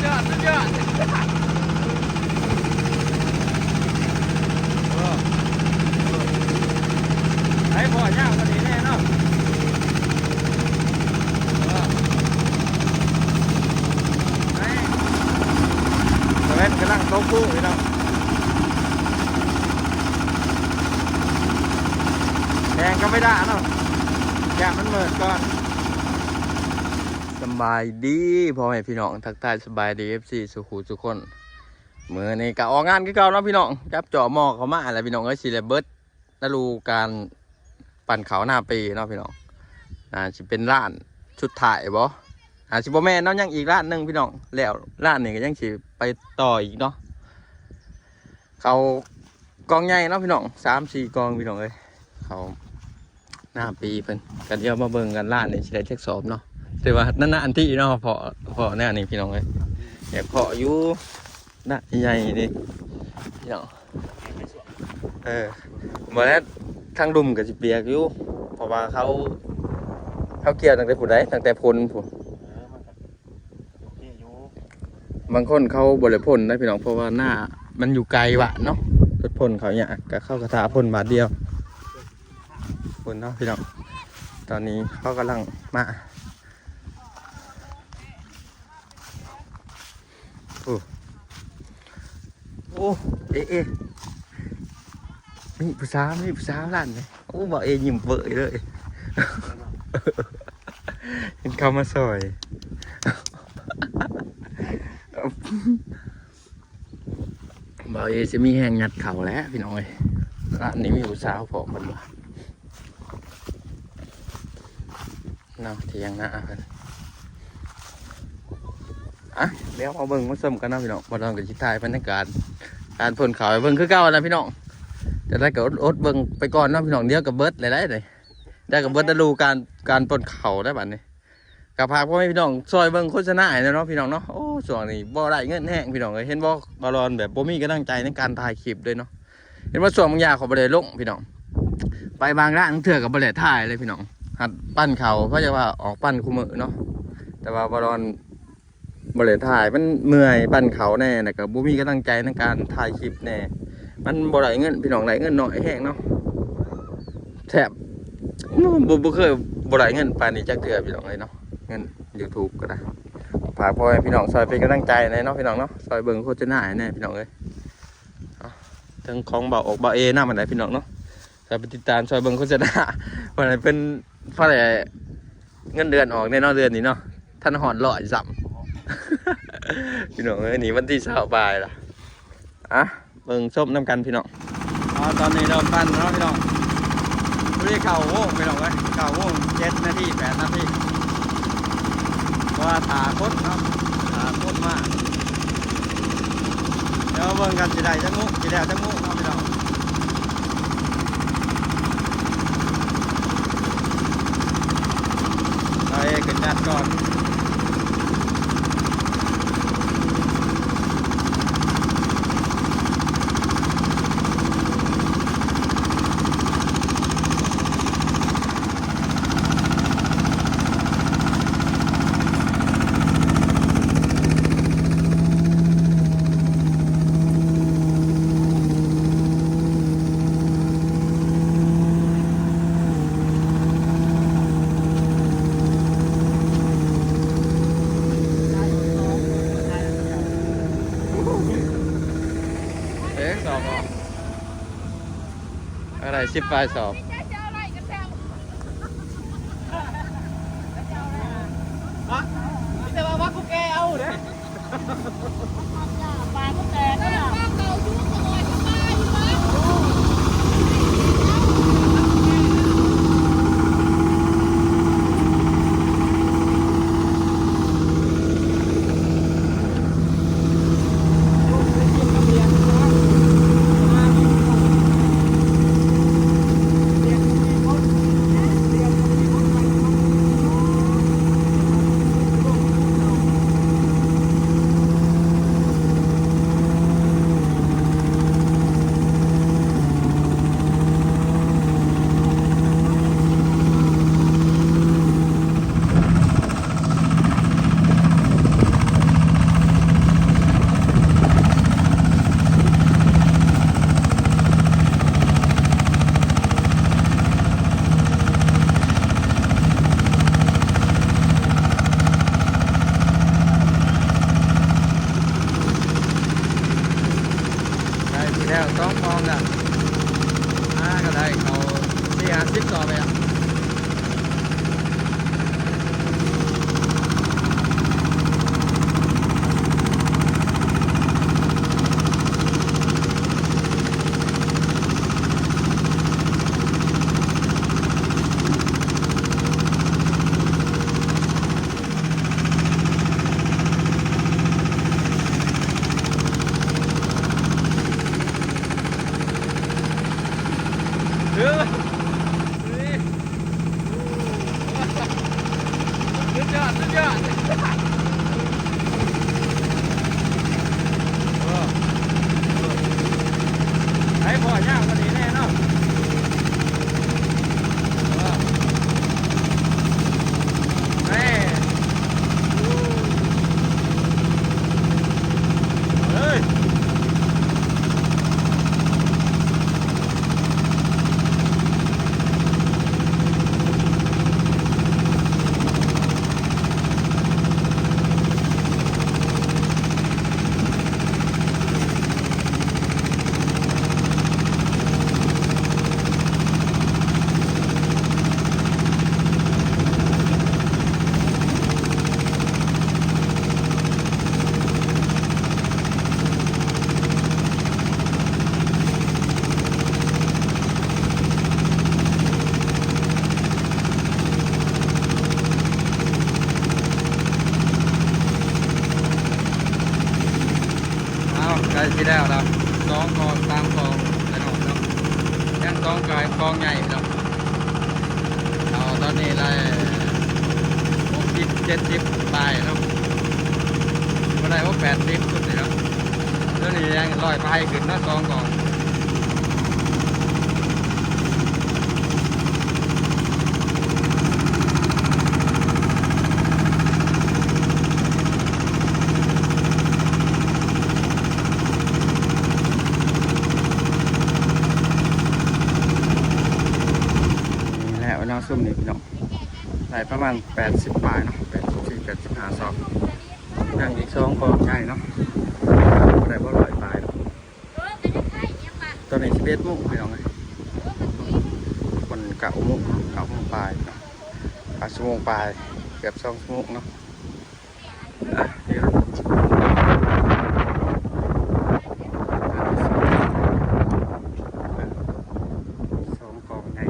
ຍອດ ສຸດຍອດ ເອີ ເອີ ໃຫ້ພໍຍາວກວ່ານີ້ແນ່ເນາະ ເອີ ໃຫ້ ຕາເວັນກຳລັງຕົກພຸ້ນເນາະ ແດງກໍໄມ່ໄດ້ເນາະ ຢ່າມັນມືດກ່ອນ. ສຳບາຍດີພໍ່ແມ່ພີ່ນ້ອງ ທັກທາຍສະບາຍດີ ເອັຟຊີ ສູ່ຄູ່ສູ່ຄົນ. ມື້ນີ້ກໍອອກງານຄືເກົ່າເນາະພີ່ນ້ອງ ຈັບຈໍ່ໝໍ້ເຂົ້າມາແລ້ວພີ່ນ້ອງເອີຍ ຊິໄດ້ເບິດລະດູການປັ້ນເຂົ້ານາປີເນາະພີ່ນ້ອງ. ໜ້າຊິເປັນລ້ານສຸດທ້າຍບໍ ອາດຊິບໍ່ແມ່ນເນາະ ຍັງອີກລ້ານໜຶ່ງພີ່ນ້ອງ ແລ້ວລ້ານນີ້ກໍຍັງຊິໄປຕໍ່ອີກເນາະ. ເຂົ້າກ່ອງໃຫຍ່ເນາະພີ່ນ້ອງ ສາມສີ່ກ່ອງພີ່ນ້ອງເອີຍ ເຂົ້າໜ້າປີເພິ່ນ. ກໍດຽວມາເບິ່ງກັນ ລ້ານນີ້ຊິໄດ້ຈັກສອບເນາະ ຖືວ່ານານໆທີເນາະ ພໍ ພໍແນວນີ້ພີ່ນ້ອງເອີຍ. ແບບພໍຢູ່ນາໃຫຍ່ນີ້ພີ່ນ້ອງ ເອີ ບໍ່ແລ້ວ ທາງລຸ່ມກໍຊິປຽກຢູ່ ເພາະວ່າເຂົາ ເຂົາກ່ຽວຕັ້ງແຕ່ຜູ້ໃດ ຕັ້ງແຕ່ຝົນພຸ້ນ. ບາງຄົນເຂົາບໍ່ໄດ້ພົ່ນນະພີ່ນ້ອງ ເພາະວ່ານາມັນຢູ່ໄກບ້ານເນາະ ລົດພົ່ນເຂົາຍາກ ກໍເຂົາກໍຖ້າພົ່ນບາດດຽວພຸ້ນເນາະພີ່ນ້ອງ. ຕອນນີ້ເຂົາກຳລັງມາ ໂອ້ ໂອ້ ເອ ເອ ມີຜູ້ສາວ ມີຜູ້ສາວລ້ານນີ້. ໂອ້ ບ່າວເອຍິ້ມເວີຍເລີຍ ເຫັນເຂົາມາຊ່ອຍ ບ່າວເອຊິມີແຮງຍັດເຂົ້າແຫຼະພີ່ນ້ອງເອີຍ. ຮ້ານນີ້ມີຜູ້ສາວພ້ອມເພິ່ນວ່າ ເນາະ ຖຽງນາເພິ່ນ. ອ່ະ ດຽວມາເບິ່ງມາຊົມກັນເນາະພີ່ນ້ອງ ບ່າວດອນກໍຊິຖ່າຍບັນຍາກາດການພົ່ນເຂົ້າໃຫ້ເບິ່ງຄືເກົ່ານະພີ່ນ້ອງ. ແຕ່ໃດກໍອົດໆເບິ່ງໄປກ່ອນເນາະພີ່ນ້ອງ ດຽວກໍເບິດແລ້ວໄດ໋ ດຽວກໍເບິດລະດູການ ການປົນເຂົ້າແລ້ວບັດນີ້. ກໍຝາກພໍ່ແມ່ພີ່ນ້ອງຊ່ອຍເບິ່ງໂຄສະນາໃຫ້ແດ່ເນາະພີ່ນ້ອງເນາະ. ໂອ້ ຊ່ວງນີ້ບໍ່ໄດ້ເງິນແຮງພີ່ນ້ອງເອີຍ ເຫັນບໍ່ ບ່າວດອນແບບບໍ່ມີກຳລັງໃຈໃນການຖ່າຍຄລິບເລີຍເນາະ. ເຫັນວ່າຊ່ວງບາງຢ່າງເຂົາບໍ່ໄດ້ລົງພີ່ນ້ອງ ໄປບາງຮ້ານເທື່ອກໍບໍ່ໄດ້ຖ່າຍເລີຍພີ່ນ້ອງ. ຫັດປັ້ນເຂົ້າ ເພາະຈະວ່າອອກປັ້ນຄູ່ມື້ເນາະ ແຕ່ວ່າບ່າວດອນບໍ່ໄດ້ຖ່າຍ ມັນເມື່ອຍ ປັ້ນເຂົ້າແດ່ ແລ້ວກໍບໍ່ມີກຳລັງໃຈໃນການຖ່າຍຄລິບແດ່. ມັນບໍ່ໄດ້ເງິນພີ່ນ້ອງ ໄດ້ເງິນໜ້ອຍແຮງເນາະ ແທບ ບໍ່ ບໍ່ເຄີຍບໍ່ໄດ້ເງິນປານນີ້ຈັກເທື່ອພີ່ນ້ອງເອີຍເນາະ ເງິນຢູທູບກໍໄດ້. ຝາກພໍ່ແມ່ພີ່ນ້ອງຊ່ອຍເປັນກຳລັງໃຈແດ່ເນາະພີ່ນ້ອງເນາະ ຊ່ອຍເບິ່ງໂຄສະນາໃຫ້ແດ່ພີ່ນ້ອງເອີຍ. ເອົາ ເຖິງຂອງບ່າວອົກບ່າວເອນຳຫັ້ນແຫຼະພີ່ນ້ອງເນາະ ຊ່ອຍໄປຕິດຕາມ ຊ່ອຍເບິ່ງໂຄສະນາ ເພິ່ນໃຫ້ເພິ່ນພໍໄດ້ເງິນເດືອນອອກແດ່ເນາະ ເດືອນນີ້ເນາະ ທັນຮອດຮ້ອຍຊ້ຳ ພີ່ນ້ອງເອີຍ. ນີ້ວັນທີຊາວປາຍລະ ອ່ະ ເບິ່ງຊົມນຳກັນພີ່ນ້ອງ. ອ່າ ຕອນນີ້ເລີ່ມປັ້ນແລ້ວເນາະພີ່ນ້ອງ ພໍດີເກົ້າໂມງພີ່ນ້ອງເອີຍ ເກົ້າໂມງເຈັດນາທີ ແປດນາທີ ເພາະວ່າຖ້າຄົນເນາະ ຖ້າຄົນມາ. ດຽວເບິ່ງກັນຊິໄດ້ຈັກໂມງ ຊິແລ້ວຈັກໂມງເນາະພີ່ນ້ອງ. ເອົາເອຂຶ້ນຈັດກ່ອນ. ເອີ ສອບອອກ ເທົ່າໃດ ສິບປາຍສອບ. ຮະ ມີແຕ່ວ່າວ່າກູແກເອົາເດ້. ປາກແຕກແລ້ວນະ. ຍອດ ສຸດຍອດ ເອີ ເອີ ໃຜພໍຍາວກວ່ານີ້ແນ່ເນາະ ເອີ ແນ່ ເອີຍ. ອ້າວ ໃກ້ຊິແລ້ວລະ ສອງກອງ ສາມກອງ ໄປນອນເນາະ ຍັງສອງກອງ ກອງໃຫຍ່ເນາະ. ເອົາ ຕອນນີ້ໄດ້ຫົກສິບ ເຈັດສິບປາຍເນາະ ບໍ່ໄດ້ ໂອ້ ແປດສິບພຸ້ນເດເນາະ. ໂຕນີ້ຍັງຮ້ອຍປາຍຂຶ້ນເນາະ ສອງກອງ. ນີ້ແຫຼະເນາະ ຊຸມນີ້ພີ່ນ້ອງ ໄດ້ປະມານແປດສິບປາຍເນາະ ແປດສິບສີ່ ແປດສິບຫ້າຊອກ. ຍັງອີກສອງກອງໃຫຍ່ເນາະ ບໍ່ໄດ້ ບໍ່ຮ້ອຍປາຍດອກ. ຕອນນີ້ສິບເອັດໂມງພີ່ນ້ອງເອີຍ ມັນເກົ້າໂມງ ເກົ້າໂມງປາຍເນາະ ເກົ້າໂມງປາຍ ເກືອບສອງໂມງເນາະ. ອ່ະ ດຽວ ສອງກອງໃຫຍ່. ເ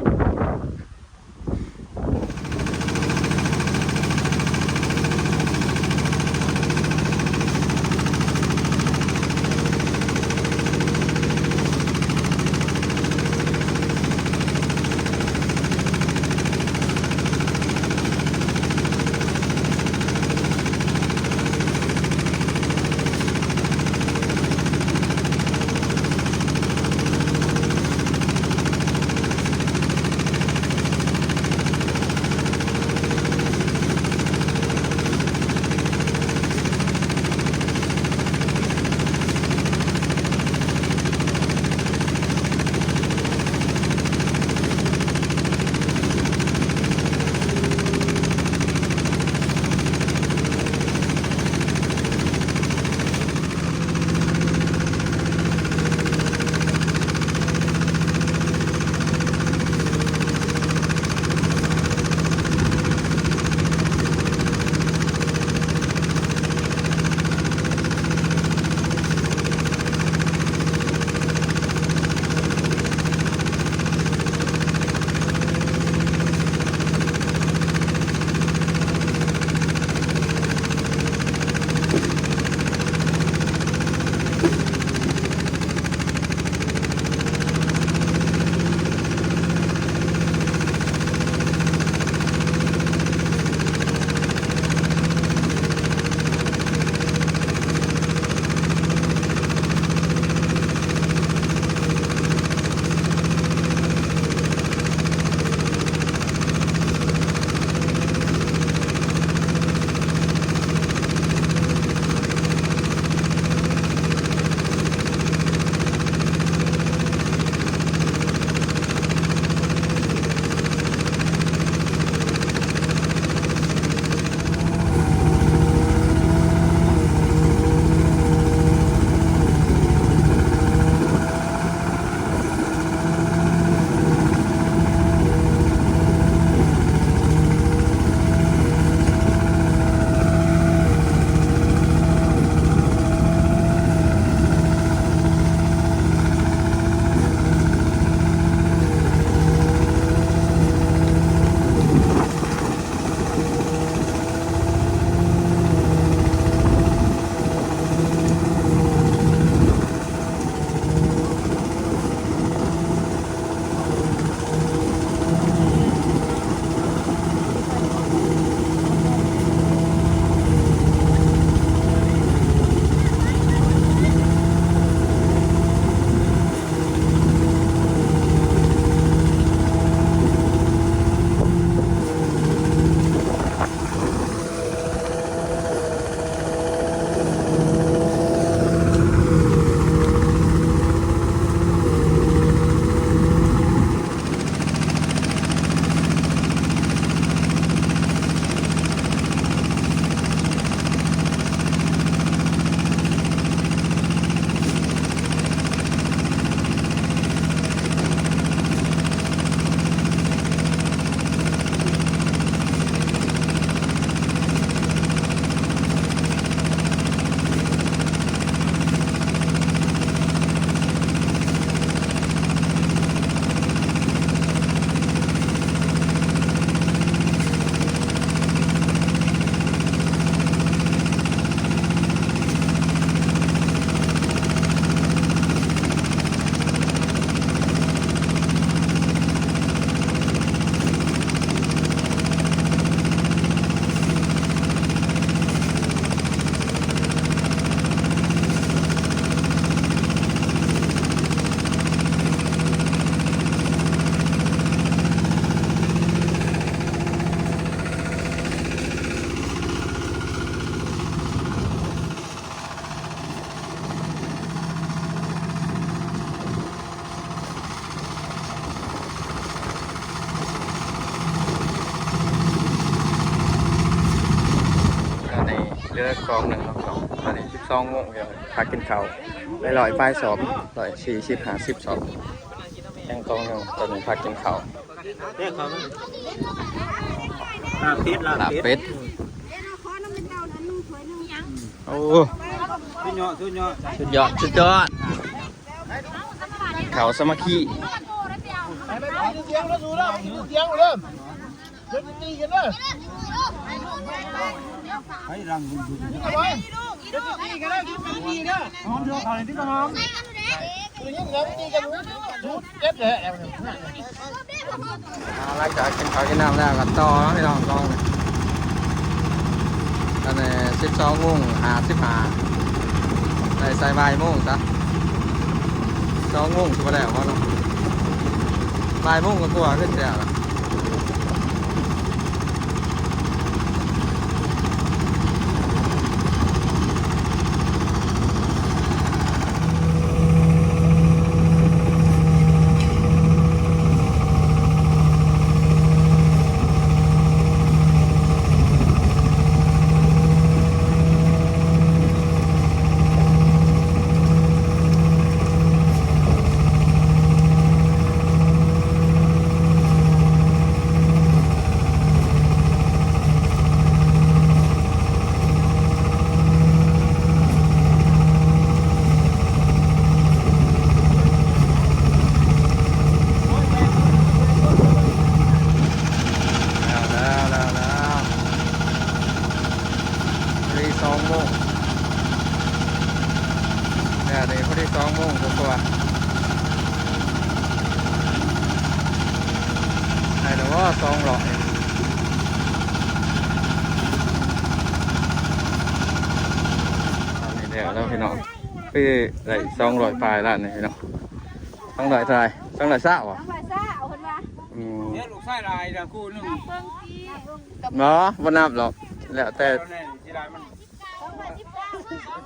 ເດີກອງໜຶ່ງເນາະ ຕອນນີ້ສິບສອງໂມງແລ້ວ ພາກິນເຂົ້າໄດ້ຮ້ອຍປາຍສອບ ຮ້ອຍສີ່ສິບ ຫ້າສິບສອບ ຍັງກອງໜຶ່ງ ຕອນນີ້ພາກິນເຂົ້າ ລາບເປັດ ລາບເປັດ ລາບເປັດ ໂອ້ ສຸດຍອດ ສຸດຍອດ ສຸດຍອດ ເຂົ້າສາມັກຄີ ໄປໄປໄປ ຢູ່ທຽງເດີ ຢູ່ທຽງເດີ ດຽວຊິຕີກັນເດີ ໄປລັງ ດຽວຊິຕີກັນເດີ ດຽວຊິຕີກັນເດີ ຫອມເດີ ເຂົ້ານີ້ຕິ ຫອມ ໄດ້ຍິນເຂົາຕີກັນ ເຈັບແຫຼະ ອ່າ ຫຼັງຈາກກິນເຂົ້າກິນນ້ຳແລ້ວກໍຕໍ່ເນາະພີ່ນ້ອງ ກອງ ຕອນນີ້ສິບສອງໂມງຫ້າສິບຫ້າ ໄດ້ໃສ່ບ່າຍໂມງຊະ ສອງໂມງຊິບໍ່ແລ້ວບໍ່ເນາະ ບ່າຍໂມງກວ່າໆ ຄືຊິແລ້ວລະ. ແລ້ວ ແລ້ວ ແລ້ວ ແລ້ວ ພໍດີສອງໂມງ ແລ້ວນີ້ພໍດີສອງໂມງກວ່າໆ ໄດ້ແລ້ວບໍ່ ສອງຮ້ອຍ ອັນນີ້ແລ້ວແລ້ວພີ່ນ້ອງ ຄືໄດ້ສອງຮ້ອຍປາຍລ້ານນີ້ພີ່ນ້ອງ ສອງຮ້ອຍເທົ່າໃດ ສອງຮ້ອຍຊາວບໍ່ ສອງຮ້ອຍຊາວເພິ່ນວ່າ ອືມ ເຮັດລູກຊາຍຫຼາຍດາຄູ່ໜຶ່ງ ເບິ່ງຕິ ບໍ່ ບໍ່ນັບດອກ ແລ້ວແຕ່ ເຈົ້າແນ່ຊິຫຼາຍມັນ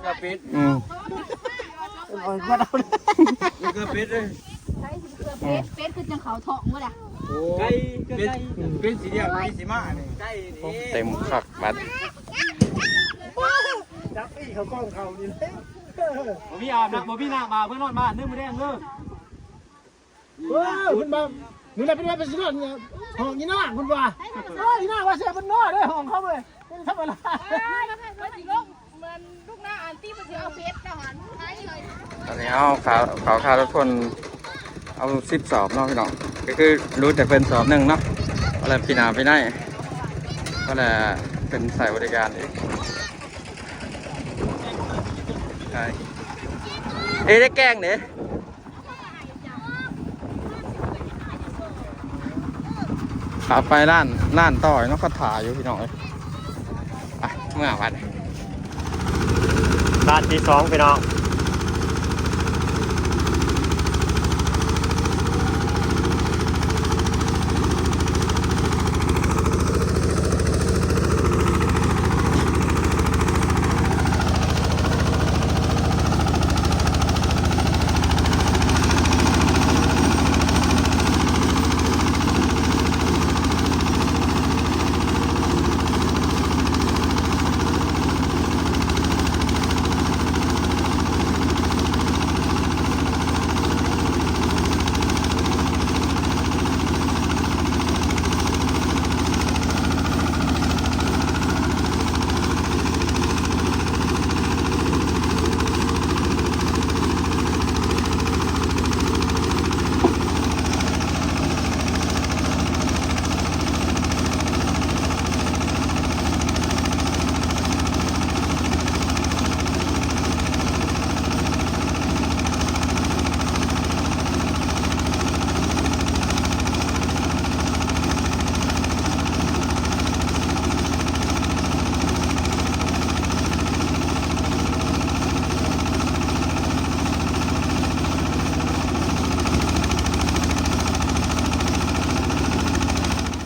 ເກືອບເປັດ ອືມ ເອີ ບໍ່ເອົາ ເກືອບເປັດເລີຍ ໃສ່ເກືອບເປັດ ເປັດຄືຈັ່ງເຂົ້າທ້ອງບໍ່ລະ ໂອ້ ໄກ່ ເປັດ ເປັດຊິລ້ຽງ ໄກ່ຊິມານີ້ ໄກ່ນີ້ ເຕັມຄັກບັດ ຈັບອີ່ເຂົ້າກ້ອງເຂົານີ້ ບໍ່ມີອາບນ້ຳ ບໍ່ມີນ້ຳອາບ ເມືອນອນບ້ານເດີ ມື້ແລງເດີ. ເອີ ເພິ່ນວ່າ ມື້ນັ້ນເພິ່ນວ່າເພິ່ນຊິນອນຫ້ອງອີ່ນາງ ເພິ່ນວ່າ ເອີ ອີ່ນາງວ່າຊິໃຫ້ເພິ່ນນອນເດ້ ຫ້ອງເຂົາເວີຍ ເພິ່ນທຳມະດາ ເພິ່ນຊິລົງ ມັນລູກນາອັນຕິ ເພິ່ນຊິເອົາເພັດເຈົ້າຫັ້ນ ຕອນນີ້ເຮົາເຂົ້າ ເຂົ້າຄ່າລົດພົນ ເອົາສິບສອບເນາະພີ່ນ້ອງ ກໍຄືຫຼຸດໃຫ້ເພິ່ນສອບໜຶ່ງເນາະ ກໍເລີຍປີໜ້າປີໃນ ກໍເລີຍເພິ່ນໃຊ້ບໍລິການອີກ ເອີ ໄດ້ແກງເດ້. ເອົາໄປຮ້ານ ຮ້ານຕໍ່ເນາະ ເຂົາຖ້າຢູ່ພີ່ນ້ອງເອີຍ ໄປ ເມືອບັດ ຮ້ານທີສອງພີ່ນ້ອງ.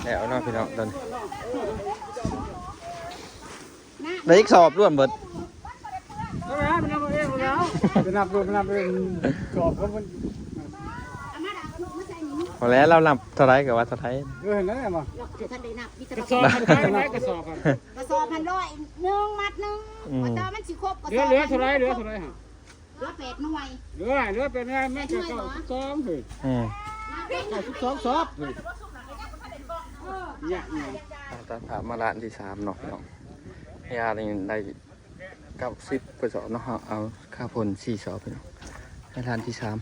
ແລ້ວເນາະພີ່ນ້ອງ ຕອນນີ້ ໄດ້ອີກສອບລວມເບິດ ໄປນັບລວມ ໄປນັບລວມ ສອບຂອງມັນ ພໍແລ້ວ ລາວນັບເທົ່າໃດກໍວ່າເທົ່າໃດ ເອີ ນັ້ນແຫຼະ ບໍ່ ກະສອບມັນຂາຍໄດ້ ກະສອບ ກະສອບໃຫ້ ຮ້ອຍໜຶ່ງ ມັດໜຶ່ງ ອືມ ວ່າແຕ່ວ່າມັນຊິຄົບກໍ ເຫຼືອ ເຫຼືອເທົ່າໃດ ເຫຼືອເທົ່າໃດຫັ້ນ? ເຫຼືອແປດໜ່ວຍ ເຫຼືອ ເຫຼືອແປດໜ່ວຍ ມັນກໍເກົ້າສິບສອງເຮີ້ຍ ອືມ ເກົ້າສິບສອງສອບເຮີ້ຍ ເອີ ຍາກຫຍັງ? ອ່າ ຕັດພາບມາລ້ານທີສາມເນາະ ພີ່ນ້ອງ ຍານີ້ໄດ້ ເກົ້າສິບກວ່າສອບເນາະ ເຮົາເອົາຄ່າຝົນສີ່ສອບພີ່ນ້ອງ ໃນລ້ານທີສາມ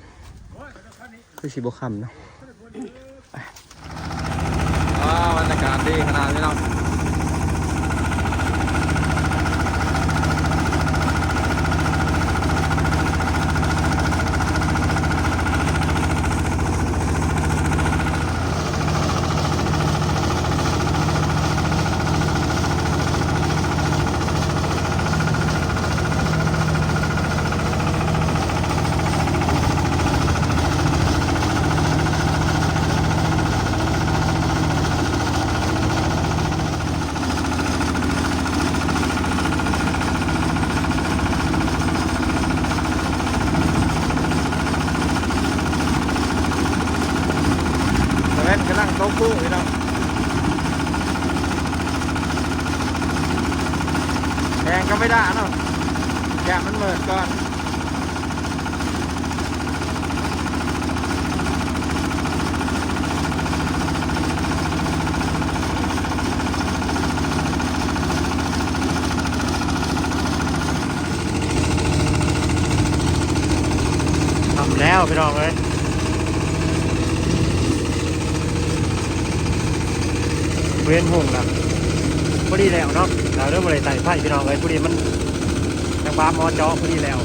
ຄືຊິບໍ່ຄ່ຳເນາະ ໄປ ວ້າວ ບັນຍາກາດດີຂະໜາດພີ່ນ້ອງ ຕາເວັນກຳລັງຕົກພຸພີ່ນ້ອງ ແຂ່ງກັບໄວດ້າເນາະ ຢ້ານມັນມືດກ່ອນ. ຄ່ຳແລ້ວພີ່ນ້ອງເອີຍ ເວັນຮຸ່ງລະ ພໍດີແລ້ວເນາະ ລາວເລີຍບໍ່ໄດ້ໄຕ່ໄຟພີ່ນ້ອງເອີຍ ພໍດີມັນ ທາງບ້ານໝໍເຈາະພໍດີແລ້ວ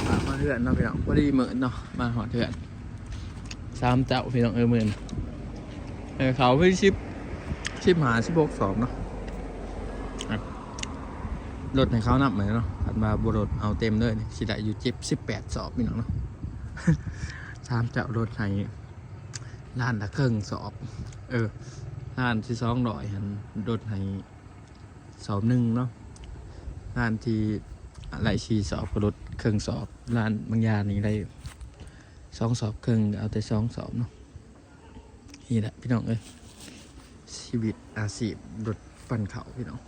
ອ່າ ມາເຮືອນເນາະພີ່ນ້ອງ ພໍດີມື້ເນາະ ມາຮອດເຮືອນ ສາມເຈົ້າພີ່ນ້ອງເອີຍ ມື້ນີ້ ເອີ ເຂົ້າໄປສິບ ສິບຫ້າ ສິບຫົກສອບເນາະ ອ່ະ ລົດໃຫ້ເຂົານຳເນາະ ຄັນວ່າບໍ່ລົດເອົາເຕັມເລີຍນີ້ ຊິໄດ້ຢູ່ເຈັດ ສິບແປດສອບພີ່ນ້ອງເນາະ ສາມເຈົ້າລົດໃຫ້ລ້ານລະເຄິ່ງສອບ ເອີ ລ້ານທີ່ສອງຮ້ອຍຫັ້ນລົດໃຫ້ ສອບໜຶ່ງເນາະ ຮ້ານທີ່ໄລ່ສີ່ສອບກໍລົດເຄິ່ງສອບ ຮ້ານບາງຢ່າງນີ້ໄດ້ສອງສອບເຄິ່ງ ເອົາແຕ່ສອງສອບເນາະ. ນີ້ແຫຼະພີ່ນ້ອງເອີຍ ຊີວິດອາຊີບລົດປັ່ນເຂົ້າພີ່ນ້ອງ